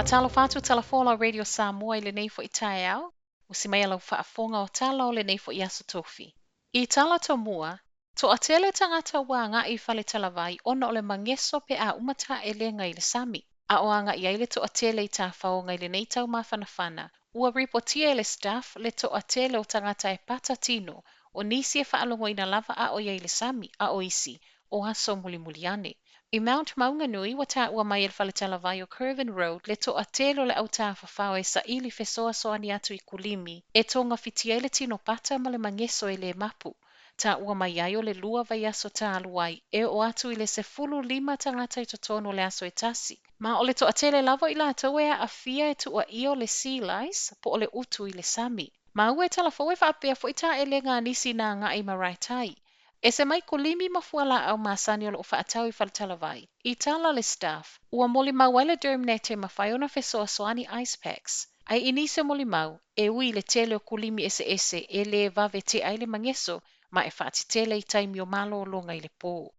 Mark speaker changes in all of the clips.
Speaker 1: Faatalofa atu Talafola Radio Samoa i lenei foi taeao, usi mai a lau faafofoga o tala o lenei foi aso tofi. I tala tomua, toatele tagata ua agai i fale talavai ona o le mageso pe a uma taelega i le sami. A o agai ai le toatele i tafaoga i lenei tau mafanafana, ua ripotia e le Stuff le toatele o tagata e pata tino, o nisi e faalogoina lava a o i ai i le sami, a o isi, o aso mulimuli ane. I Mount Maunganui, ua taua mai e le fale talavai o Kirvin Road le toatele o le au tafafao e saili fesoasoani atu i kulimi e togafiti ai le tino pata ma le mageso e le mapu. Taua mai ai o le 2 vaiaso talu ai, e oo atu i le 15 tagata i totonu o le aso e tasi. Ma o le toatele lava o i latou e aafia e tuuaia o le sea lice po o le utu i le sami. Maua e Talafou e faapea foi taelega a nisi na agai i Maraetai. Ese mai kulimi ma fualaau masani o loo faatau i fale talavai. I tala le Stuff, ua molimau ai le DermNet e mafai ona fesoasoani ice packs. Ae i nisi o molimau, e ui i le tele o kulimi eseese e le vave tea ai le mageso ma e faatetele i taimi o malologa i le po.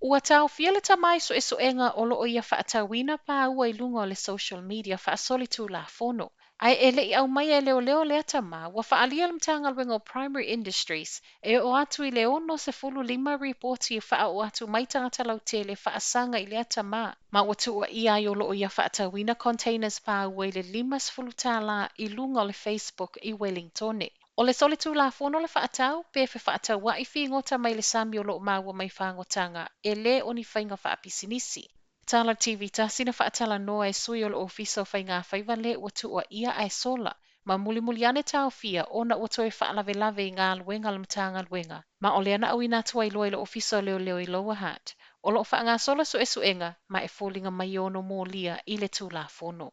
Speaker 1: Ua taofia le tama i suesuega o lo o ia faatauina paua i luga o le social media faasolitulafono. Ae e le i aumaia e leoleo lea tama, ua faaalia le Matagaluega o Primary Industries e oo atu i le 65 ripoti e faaoo atu mai tagata lautele faasaga i lea tama, ma ua tuuaia ai o lo o ia faatauina containers paua i le 50 tālā i luga o le Facebook i Wellingtone. O le solitulafono le faatau, pe fefaataua'i figota mai le sami o lo o maua mai fagotaga, e lē o ni faiga faapisinisi. Tala TV tasi na faatalanoa e sui o le Ofisa o Faigafaiva le ua tuuaia ae sola, ma mulimuli ane taofia ona ua toe faalavelave i galuega a le Matagaluega, ma o lea na auina atu ai loa i le Ofisa o Leoleo i Lower Hutt. O lo o faagasolo suesuega, ma e foliga mai e ono molia i le Tulafono.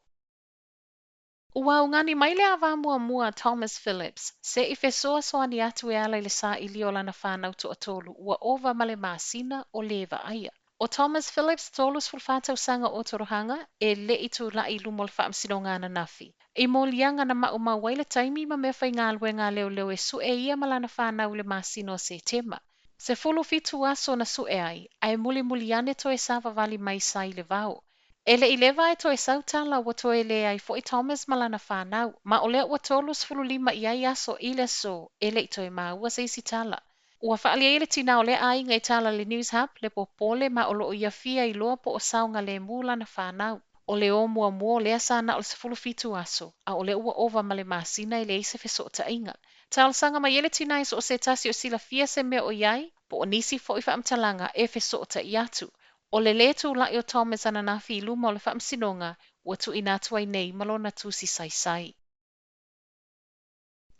Speaker 1: Ua augani mai le ava muamua a Thomas Phillips, se i fesoasoani atu e ala i le sailia o lana fanau toatolu ua ova ma le masina o lē vaaia. ʻO Thomas Phillips, 34 tausaga o Otorohanga, e le i tulai i luma o le faamasinoga ananafi. I moliaga na maumau ai le taimi ma meafaigaluega a leoleo e suʻe ia ma lana fanau i le masina o Setema. 17 aso na suʻe ai, ae mulimuli ane toe savavali mai sa i le vao. E le i leva ae toe sau tala ua toe leai foi Thomas ma lana fanau, ma o lea ua 35 i ai aso i le aso e le i toe maua se isi tala. Ua faaalia ai le tinā o lea aiga i tala a le Newshub, le popole ma o lo o ia fia iloa po o saogalemu lana fanau. O le ō muamua o lea sa na o le 17 aso, a o lea ua ova ma le masina e leai se fesootaiga. Talosaga mai ai le tinā i so o se tasi o silafia se mea o i ai, po o nisi foi faamatalaga e fesootai atu. O le lē tulai o Thomas ananafi i luma o le faamasinoga ua tuuina atu ai nei ma lona tusi saisai.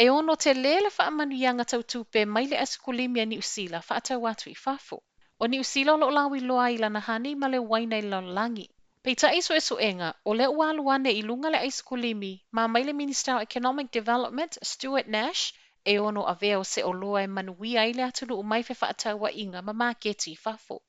Speaker 1: E ono telē le faamanuiaga tau tupe mai le aisikulimi a Niu Sila faatau atu i fafo. O Niu Sila o lo o lauiloa ai i lana honey ma le uaina i le lalolagi. Peitai i suesuega, o lea ua alu ane i luga le aisikulimi ma mai le Minista o Economic Development, Stuart Nash, e ono avea o se oloa e manuia ai le atunuu mai fefaatauaiga ma maketi i fafo.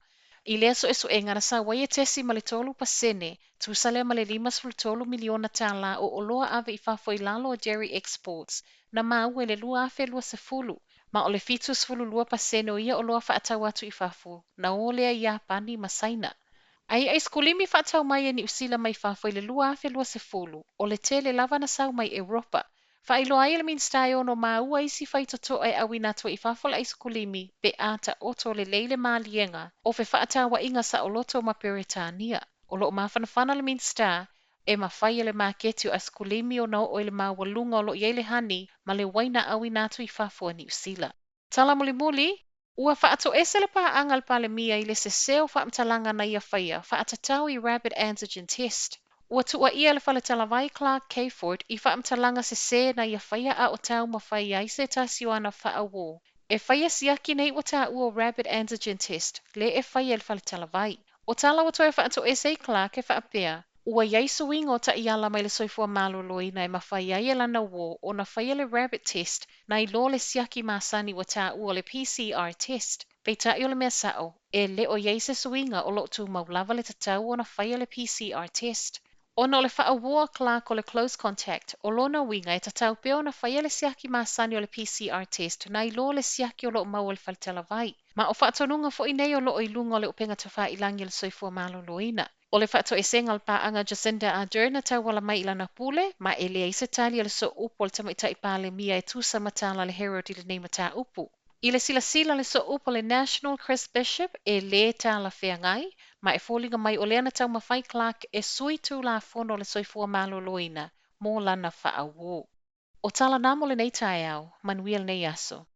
Speaker 1: I lea suesuega na sau ai e tesi ma le 3%, tusa lea ma le $53 miliona tālā o oloa ave i fafo i lalo o Dairy Exports na maua i le 2020, ma o le 72% o ia oloa faatau atu i fafo na o lea i Iapani ma Saina. Ae i aisikulimi faatau mai e Niu Sila mai fafo i le 2020, o le tele lava na sau mai Europa. Faailoa ai e le Minisita e ono maua isi faitotoa e auina atu ai i fafo le aisikulimi pe a taoto lelei le maliega o fefaatauaiga saoloto ma Peretania. O lo o mafanafana le Minisita e mafai e le maketi o aisikulimi ona oo i le maualuga o lo o i ai le honey ma le uaina auina atu i fafo a Niu Sila. Tala mulimuli, Ua faatoese le paaga a le Palemia i le sese o faamatalaga na ia faia faatatau i rapid antigen test. Ua tuuaia le fale talavai Clark Cayford i faamatalaga sese na ia faia a o taumafai ai se tasi o ana faauō e faia siaki nei ua taua o rapid antigen test le e faia e le fale talavai. O tala ua toe faatoese ai Clark e faapea, ua i ai suiga o taiala mai le soifua maloloina e mafai ai e lana uō ona faia le rapid test nai lo le siaki masani ua taua o le PCR test. Peitai o le mea sa'o, e le o i ai se suiga o lo o tumau lava le tatau ona faia le PCR test. Ona o le faauō a Clark o le close contact, o lona uiga e tatau pea ona faia le siaki masani o le PCR test nai lo le siaki o lo o maua i le fale talavai. Ma o faatonuga foi nei o lo o i luga o le upega tafailagi a le Soifua Maloloina. O le faatoesega a le paaga a Jacinda Ardern na tauala mai i lana pule, ma e leai se tali a le Sooupu a le Tamaitai Palemia e tusa ma tala a le Herald i lenei mataupu. I le silasila a le Sooupu a le National Chris Bishop, e lē talafeagai, ma e foliga mai o lea na taumafai Clark e sui Tulafono o le Soifua Maloloina mo lana faauō. O tala na mo lenei taeao, manuia lenei aso.